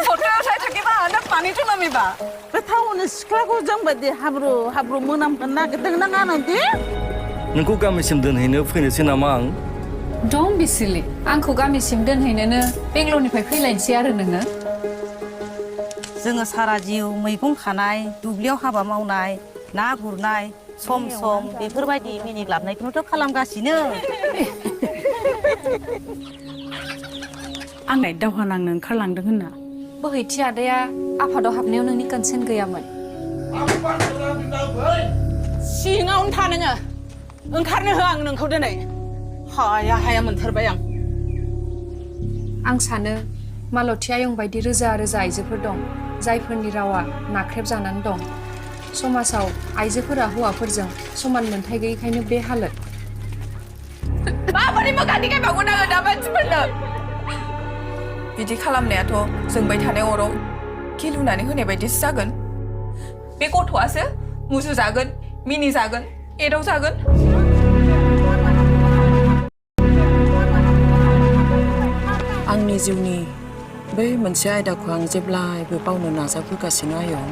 호텔 잘 찾기봐. 나 많이 좀 합니다. 그 타오는 시카고 정바디 하브로 문함 나게 나가는데? नोंखौ गामिसिम दोनहैनो फैनोसै नामा आं? Don't be silly. आंखौ गामिसिम दोनहैनोनो बेंगलरनिफ्राय फैलायनोसै आरो नोङो? जोङो सारा जिउ मैगं खानाय, दुब्लियाव हाबा मावनाय, ना गुरनाय, सम बेफोरबायदि मिनिग्लाबनायखौनोथ' खालामगासिनो। आंलाय दावहा नांनो ओंखारलांदों होनना। बोहैथि आदाया आफादाव हाबनायाव नोंनि कनसेन्ट गैयामोन। सिङावनो था नोङो। ओंखारनो हो आं नोंखौ दिनै। हाया मोनथारबाय आं। आं सानो मालती आयं बायदि रोजा रोजा आइजोफोर दं जायफोरनि रावा नाख्रेबजानानै दं। समाजाव आइजोफोरा हौवाफोरजों समान मोनथाय गैयैखायनो बे हालोद। माबोरै मोगानि गायबावगोन आङो दा मानसिफोरनो? बिदि खालामनायाथ' जोंबाय थानाय अराव गिलुनानै होनाय बायदिसो जागोन। बे गथ'आसो मुजुजागोन, मिनिजागोन, एदावजागोन। आंनि जिउनि बै मोनसे आयदाखौ आं जेब्लायबो बावनो नाजाबोगासिनो आयं।